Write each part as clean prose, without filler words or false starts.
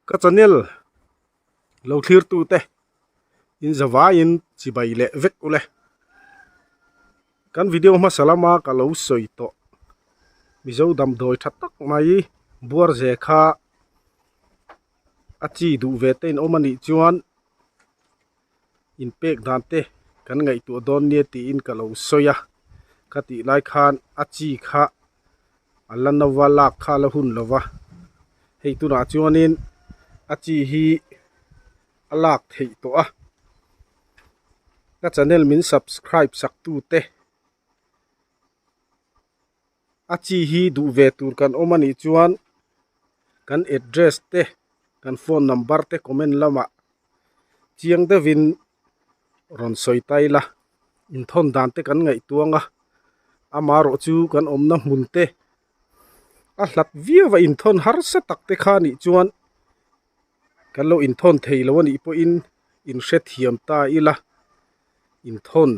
Ka channel lo thlir tu te in zavaiin chibai leh vek ule. Kan video hmasa lama ka lo sawi tawh Mizo damdawi tha tak mai buar ze kha a chi duh ve te in awm a nih chuan in pek dan te kan ngaihtuah dawn nia tiin ka lo sawi a ka tih lai khan a chi kha a la no va lak kha a la hun lo va hei tunah chuanin a chi hi a lak theih tawh a ka channel min subscribe sak tu te a chi hi duh ve tur kan awm a nih chuan kan address te kan phone number te comment lamah chiang deuhin rawn sawi ta ila inthawn dan te kan ngaihtuang a amaherawh chu kan awmna hmun te a hlat viau a inthawn harsa tak te kha nih chuan kan lo inthawn thei lo a nih pawhin inhrethiam ta ila inthawn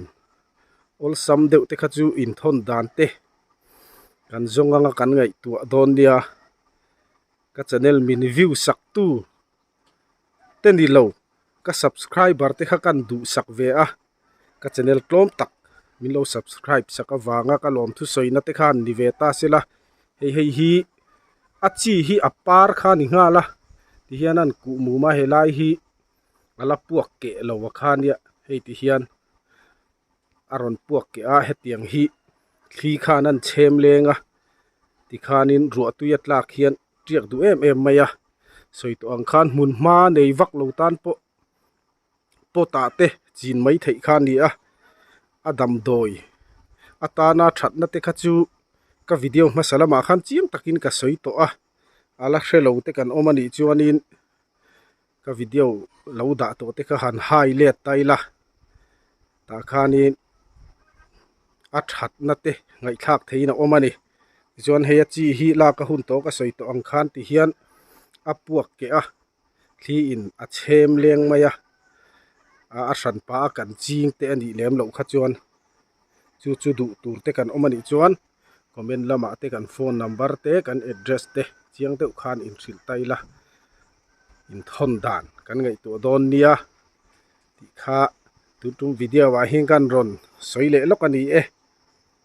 awlsam deuh te kha chu inthawn dan te kan zawng anga kan ngaihtuah dawn nia ka channel min view sak tu te ni lo ka subscriber te kha kan duhsak ve a ka channel tlawm tak min lo subscribe sak avanga ka lawm thusawina te khan ni ve ta sela hei hei hi a chi hi a par kha a ni nghal a tihian an kuh mum a helai hi a la puak keh lo a kha nia hei ti hian a rawn puak keh a hetiang hi thli khan an chhem leng a tikhanin ruah tui a tlak hian tiak duh em em mai a sawi tawh ang khan hmun hma nei vak lo tan pawh pot ah te chin mai theih kha a ni a a damdawi atana thatna te kha chu ka video hmasa lamah khan chiang takin ka sawi tawh a a la hrelo te kan awm a nih chuanin ka video lo dah tawh te kha han hai let ta ila tah khanin a thatna te ngaihthlak theihin a awm a ni tichuan hei a chi hi lak a hun tawh ka sawi tawh ang khan ti hian a puak keh a thli in a chhem leng mai a a hran pah a kan ching te a nih lem loh kha chuan chu chu duh tur te kan awm a nih chuan comment lamah te kan phone number te kan address te chiang deuh khan inhrilh ta ila inthawn dan kan ngaihtuah dawn nia tih kha tun tum video ah hian kan rawn sawi leh lawk a ni e.